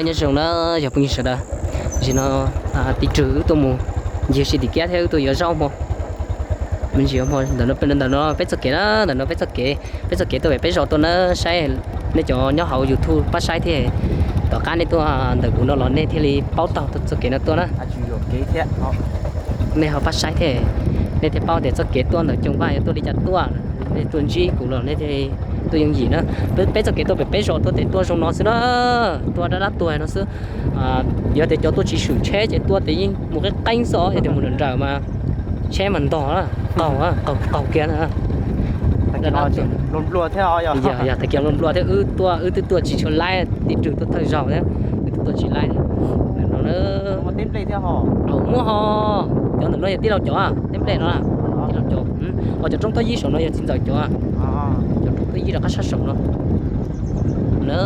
Nyob zoo na, yog phooj ywg sawv daws, tam sim no tij Rwg wb tuaj mus ncig si tim kiab thiab wb tuaj yuav zaub hmo. Me ntsis hmo ntawm no, ntawm no peb txoj kev na, ntawm no peb txoj kev, peb txoj kev tuaj pem peb zos tuaj na, saib nej cov nyob hauv YouTube pab saib thiab. Tom qab nej tuaj ntawm kuv no los nej thiaj li paub taug txoj kev no tuaj na. Nej ho pab saib thiab, nej thiaj paub tias txoj kev tuaj ntawm Coo Vaj yog tuaj li cas tuaj. Nej tuaj ntsib kuv los nej thiaj tuaj yooj yim na. Peb txoj kev tuaj pem peb zos tuaj ces tuaj zoo no xwb na, tuaj dab dab tuag no xwb. Yog tias cov tuaj tsis swm tsheb ces tuaj ces yeej mus qeeb qeeb xwb os, yog tias mus nrawm nrawm mas tsheb mas ntog, qaug, qaug kiag na. Yog tag kis nplua nplua thiab, wb tuaj wb twb tuaj tsis tshua laib, tij Rwg tuaj thawj zaug thiab, wb twb tuaj tsis laib no. Muaj ho, cov ntawm no yog tij laug cov, teb nplej no, tij laug cov. Ho cov roob tuab yib saum no yog txiv ntxawm cov, cov roob tuab yib rov qab sab saum no. Na,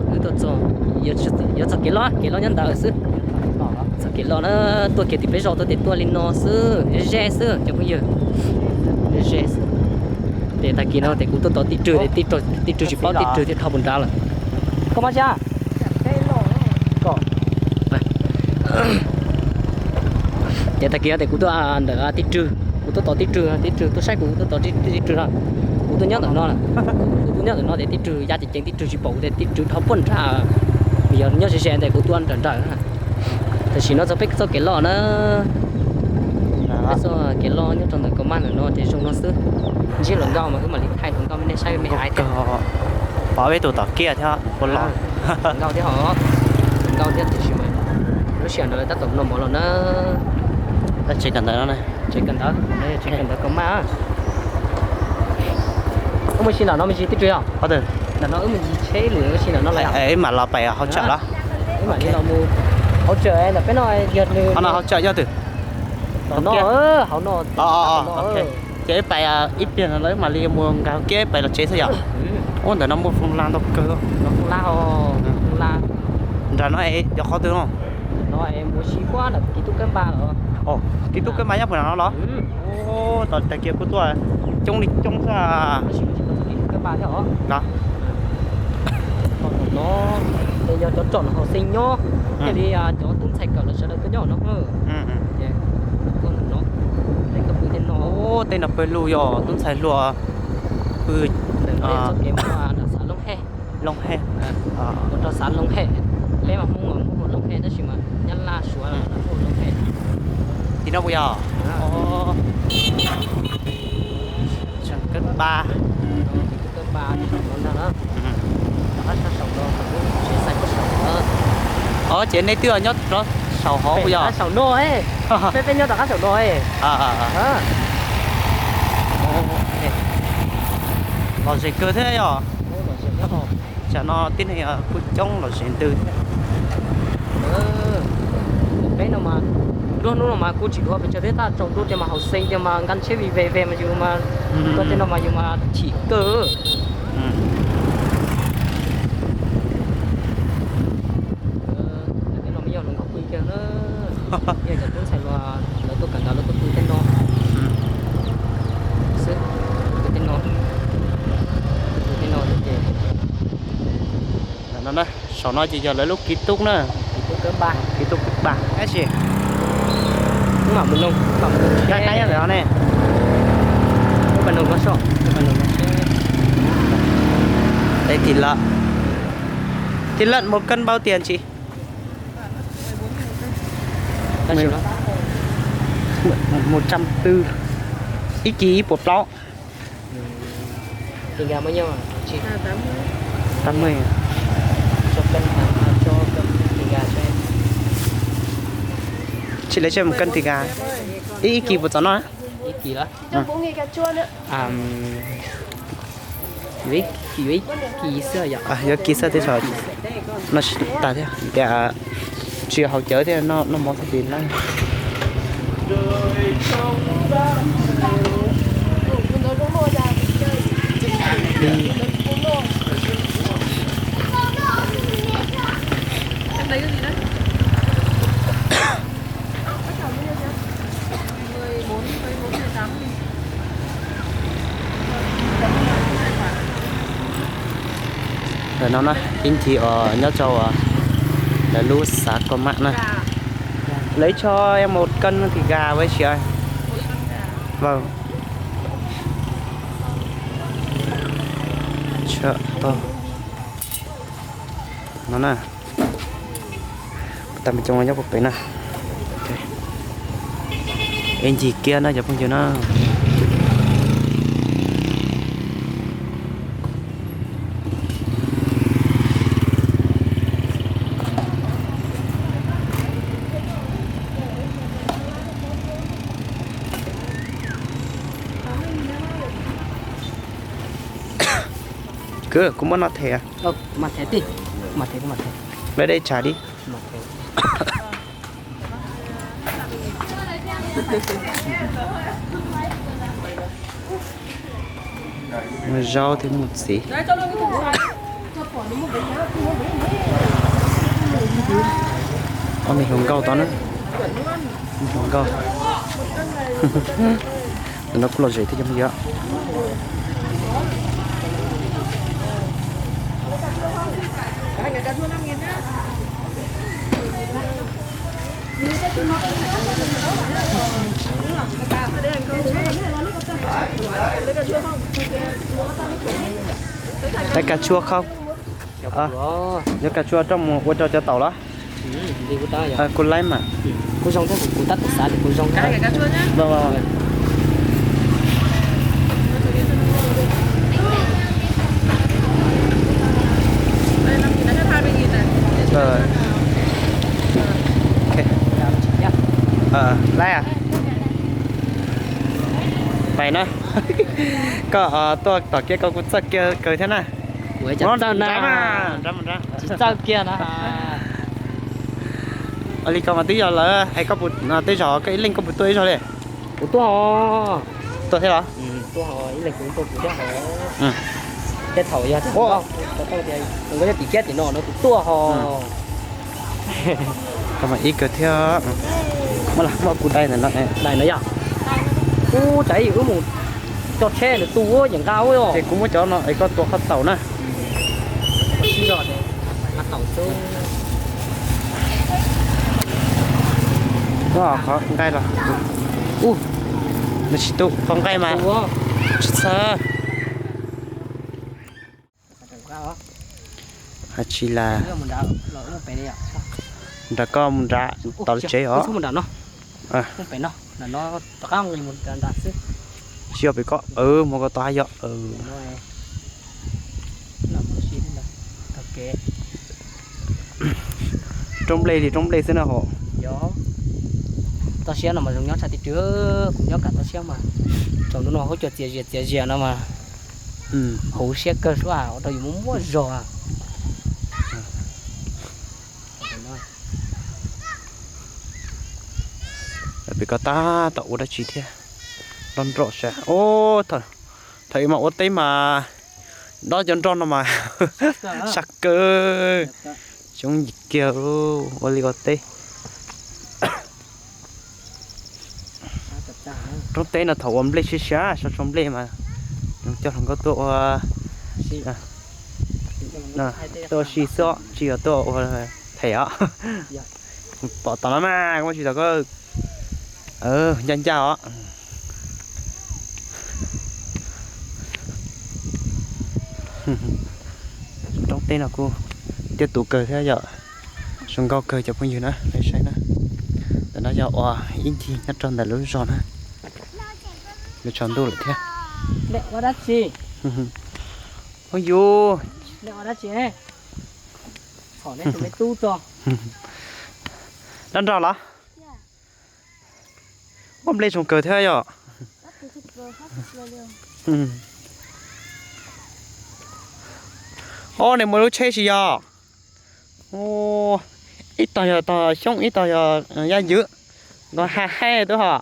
wb tuaj txog, yuav txog kev loj, kev loj nyob ntawd xwb. Txog kev loj na, tuaj kiag tim peb zos tuaj ces tuaj li no xwb, ze xwb cov phooj ywg, ze xwb. Ces tag kis no ces kuv tuaj tos tij Rwg, tij Rwg tsis paub, tij Rwg thiaj dhau puas nrad lawm. Koj mas xyab. Ces tag kis no ces kuv tuaj ntawm tij Rwg, kuv tuaj tos tij Rwg, tij Rwg tuaj saib kuv, kuv tuaj tos tij Rwg no. Kuv tuaj nyob ntawm no, kuv tuaj nyob ntawm no ces tij Rwg ya ceev ceev, tij Rwg tsis pom kuv ces tij Rwg dhau puag nrad. Yog nyob ze ze ntawm kuv tuaj nrawm nrawm. Tam sim no txog peb txoj kev loj na, peb txoj kev loj nyob rau ntawm kaus maj ntawm no ces zoo no xwb. Ntsib hluas nkauj mas wb mam li thaij hluas nkauj me nej saib me ais thiab. Pom peb tus tom kiab thiab ua los. Nkauj thiab ho, nkauj thiab tiam sis mas lub sij hawm ntawd lawv tab tom noj mov los na. Tsev kawm ntawv no, tsev kawm ntawv, tsev kawm ntawv kaus maj. Wb mus si ntawm no me ntsis tij Rwg yog? Ntawm no wb mus ncig tsheb lwm wb si ntawm no los yog? Wb mam los pem hauv tsawm los. Wb mam li los mus hauv tsawm ntawm peb no yog nws. Hauv no hauv tsawm nyob twg? Tom no, hauv no. Ces wb pais ib pliag no los wb mam li mus nkag hauv kiab pais los tsev xwb yom. Ub, ntawm no muaj foom lab ntau kawg. Foom lab, foom lab. Nram no es yog qhov twg no? No es mus si puag nram Kis Tub Kab Npa los. Kis Tub Kab Npa nyob puag nram no los? Ub, tag kis kuj tuaj coob li coob xwb. No, yog cov tsom haus xeeb nyob, thiaj li cov tub ntxhais kawm los sawv daws tuaj nyob no. Tej no pw tej no. Tej no pw lug yog tub ntxhais hluas pw. Txoj kev mus rau xav Looj Hej. Looj Hej. Mus rau xav Looj Hej. Peb mas Hmoob mas Hmoob hu Looj Hej tab sis mas Nyab Laj Suav hu Looj Hej. Tim no puas yog? Kab Npa. Kab Npa no ntag na. Rov qab sab saum no, sab saum no. Ces nej twb nyob rau saum hauv puas yog? Saum no, peb peb nyob rov qab saum no. Lom zem kawg thiab yog. Tam no tib neeg kuj coob lom zem ntws thiab. Peb no mas, nruab hnub no mas kuj tsis dhuav pes tsawg thiab, tab tsaus ntuj tiag mas haus xeeb tiag mas nkag tsheb vij ve ve mas yus mas, koj tej no mas yus mas chim kawg. Tej no mas yog hluas nkauj pw kiag na, yog cov tub ntxhais hluas lawv tuaj kawm ntawv lawv tuaj pw tej no xwb, pw tej no, pw tej no ces. Saum no ces yog lawv lub Kis Tub na. Kis Tub Kab Npa. Kis Tub Kab Npa tab sis qab qab nyob ntawm no ne. Thịt lợn, thịt lợn một cân bao tiền chị? Một trăm tư, ib kis ib puas plaub. Tám mươi. Chị lấy cho em một cân thịt gà. Ib, ib kis puas txog no? Ib kis lawm. Yuav ib kis xwb yom. Yuav kis xwb, tej zaum no tas thiab, tias tsis haus cawv thiab, noj mov xwb ces lawm. Ntawm no na, ib ncig uas nyob rau Lawv lub xav ko mam na. Lawv ib tsho mus kawg thim gam ua si. Vâng. Tshaj tag no na. Tag me coo nyob puag pem na. Ib ncig kiag na cov phooj ywg na. Kwv, kuv muab no them. Lawv dej tsam li. Muaj zaub thiab muaj txiv. Ob me hluas nkauj tod na. Me hluas nkauj. Tus no kuj lom zem thiab cov phooj ywg. Lawv kab tshuaj khaub. Yuav kab tshuaj rau mus ua rau cov taum los? Kuv laib mas. Kuv zoo thiab, kuv tab tom xav tias kuv zoo. Laib, pais na. Koj tuaj tom kiab koj kuj txawj kiag kawg thiab na. Tsis txawj kiag na. Ua li koj mas twb yog lawv hais koj puas, tej zaum koj ib leeg koj puas tuaj ib zaug li? Kuv tuaj. Tuaj thiab los? Ib leeg kuv tuaj kuv thiab. Tej thaum yog tias kuv nyob tim kiab tim no no kuv tuaj ho. Koj mas ib kawg thiab. Muab kuv dai ntawm no. Dai no yog. Ub, tsam ib wb mus coj tsheb nws tu ua yeem nqa ua. Ces kuv muab cov no es koj tua qhov taum na. Qhov nqaij los. Ub, nws tsis tu qhov nqaij mas. Tsis txhawj. Hais tsis las nrad koj mus nrad tau lub tsev os. Tsis yog pem koj, mus koj tau hab yog. Roob nplej li roob nplej xwb na hos. Toj siab no mas zoo nyob tshaj tib rwg, kuv nyob kam toj siab mas. Tsaus ntuj no huab cua txias zias txias zias no mas huv siab kawg suab ua rau yus muaj muaj zog. Pem koj tab tom ua dab tsi thiab? Nroj nroj sas. Thaum ub mas ua teb mas dob cov nroj no mas sab kawg. Xyoob yim kiag ua li ua teb. Roob teb no thaum ua nplej siab siab, so so nplej mas coj hluas nkauj tuaj ua, tuaj ua si xwb os, tsis yog tuaj ua them os. Pom tom no mas kuv tsis tau koj ncaj ncaj os. Roob teb no kuj tiaj tus kawg thiab yom. Zoo nkauj kawg cov phooj ywg na, nej saib na. Ntawm no yog uas ib ncig nyob rau ntawm lub zos na. Lawv tsaus ntuj lawm thiab. Phooj ywg, nroj nroj los? Ua nplej zoo kawg thiab yom. Ob, nej muaj lub tsheb tsis yog? Ib tog yog tog xyoob, ib tog yog yaj ywm, nkaus ha haib tub hos.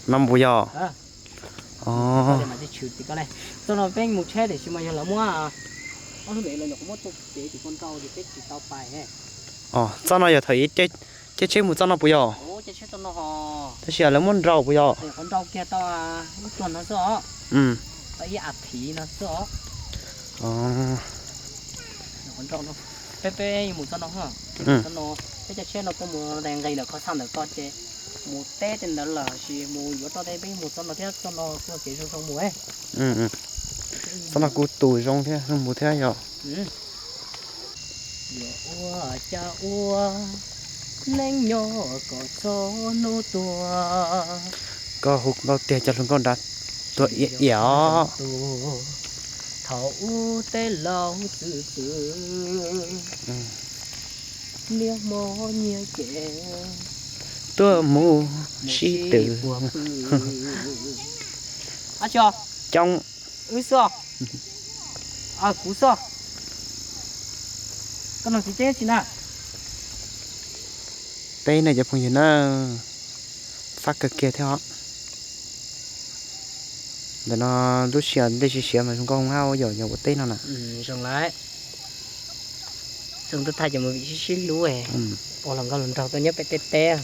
Mas npus yog. Txoj no yog thaum ub caij tsheb mus txoj no puas yog? Tab sis lawv muab nrau puas yog? Ib a thiv no xwb os. Peb, peb mus txog no, mus txog no, peb coj tsheb no tuaj mus nqis ntawm qhov txha ntawm ko ces mus teb tej ntawd lawm sis mus yuav rau tej, peb mus txog no thiab, txog no kuj kev zoo zoo mus. Txog no kuj tus zoo thiab zoo mus thiab yom. Yuav ua cas ua, neej nyob kom txog hnub tuag. Koj hu nkauj tiag, cov hluas nkauj nrad tuag iam iam os. Thaum ub tej laus txwv txwv, niaj hmo nyiag ces tuaj mus sib tw. Coob. Wb xwb os. Kuv xwb. Koj no tsis teb tsis na. Teb ne cov phooj ywg na, fab kawg kiag thiab os. Ntawm no lub sij hawm dej siav siav mas zoo nkauj hab yom, yog ua teb no na. Zoo lawm. Zoo tuaj thaij ces mus vim sib sib hlub. Ua hluas nkauj hluas nraug tuaj nyob pem teb teb.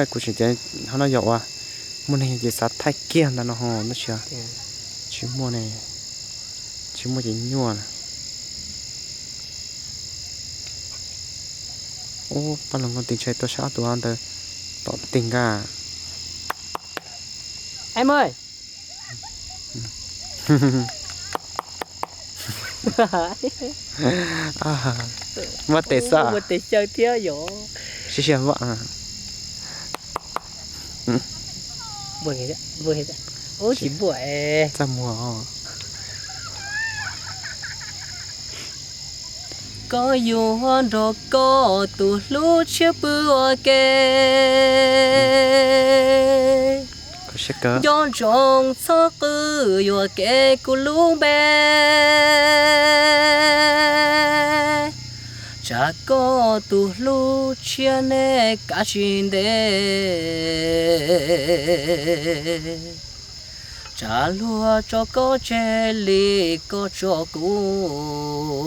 Kuv tseem cev ho no yog ua muaj neeg ces xav thaij kiag ntawd no ho tab sis tsis muaj ne, tsis muaj ces nyuaj na. Ub, pab hluas nkauj tig ntshai tuaj sab tus ntawd tom tig nka. Muab tes xwb. Muab tes xyaw thiab yom. Sib sib vaj. Ub, tsis npuaj. Txaj muag. Koj yuav nrog koj tus hlub tshiab pw ua ke. Nco ntsoov txhob qw yuam kev kuv lub npe. Tsam koj tus hlub tshiab nej kav tsis ntev. Tsam luag tso koj tseg li koj tso kuv,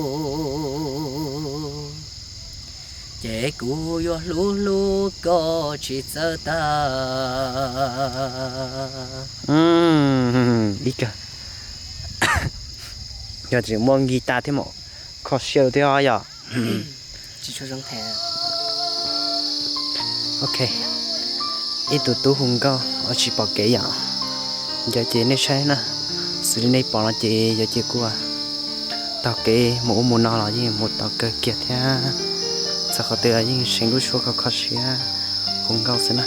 ces kuv yuav hlub hlub koj tsis txawj tag. Ib kawg, yog tseem muaj guitar thiab mas kho siab thiab yom. Ok, ib tug tub hu nkauj tsis pom kev yom. Yog ces nej saib na, xws li nej pom no ces yog ces kuv taug kev mus ub mus no los yeej mus tau kawg kiag thiab. Txog qhov twg yeej seev lub suab kho kho siab hu nkauj xwb na.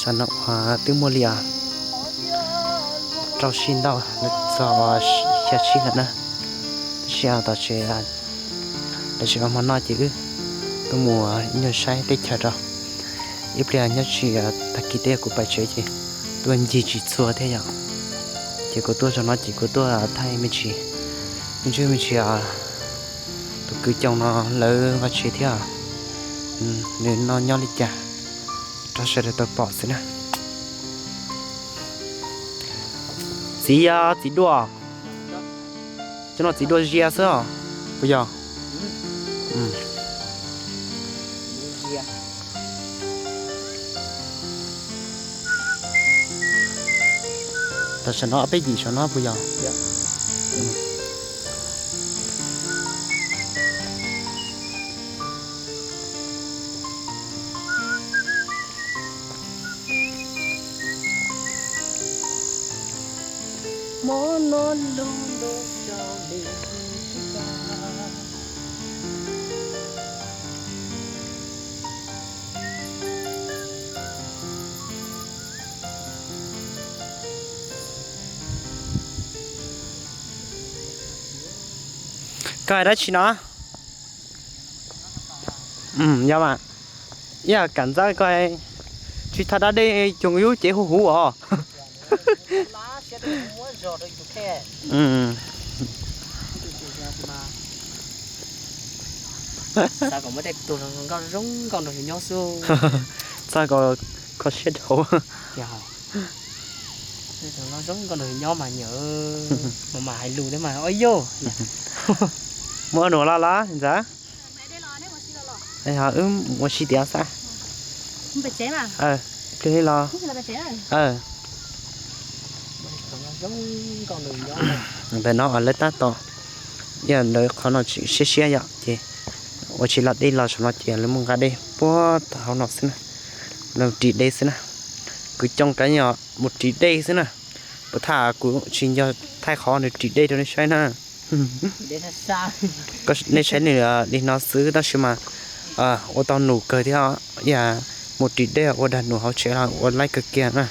Saum no uas twb muaj li rau sij ntau txog xya sij lawm na. Tab sis tom tsev lawv tseem ua hmo noj ces wb tuaj mus ib nyuag saib teb chaws rau. Ib pliag nyob tsis tag kis teb kuv pais tsev ces tuaj ncig tsis txhua thiab yom. Ces kuv tuaj zaum no ces kuv tuaj thaij me ntsis, me ntsis, me ntsis tus kwv Coos no lawv vaj tsev thiab nws noj nyob li cas rau sawv daws tau pom xwb na. Txiv, txiv dua, cov no txiv dua zia xwb os, puas yog? Tam sim no ob peb yim saum no puas yog? Hmo no lub ntuj rau li tib cag. Koj hais dab tsi no? Yog mas, ib yam kam ntxab koj tsis thaj dab dej coog yub cev huv huv os. Xav kom muaj tej tug hluas nkauj zoo nkauj nrog yus nyob xwb. Txaj ko kho siab dhau. Zoo nkauj nrog yus nyob mas nyiam, mas mas hais lus thiab mas ua yog. Muaj nuv los los ntxawm. Wb ua si tias xav. Plig li los. Ntawm no lawv tab tom, yog ntawm qhov no tseem siab siab yom, ces ua tsis los dej los saum no ces lawv mus nqa dej puag hauv no xwb na. Lawv ris dej xwb na. Kwv Coo kav yom mus ris dej xwb na. Puas thaj kuv tsis nco thaij qhov nws ris dej rau nej saib na. Nej saib nws li no xwb tab sis mas ua tau num kawg thiab. Yog mus ris dej ua dag num hauv tsev los ua laib kawg kiag na.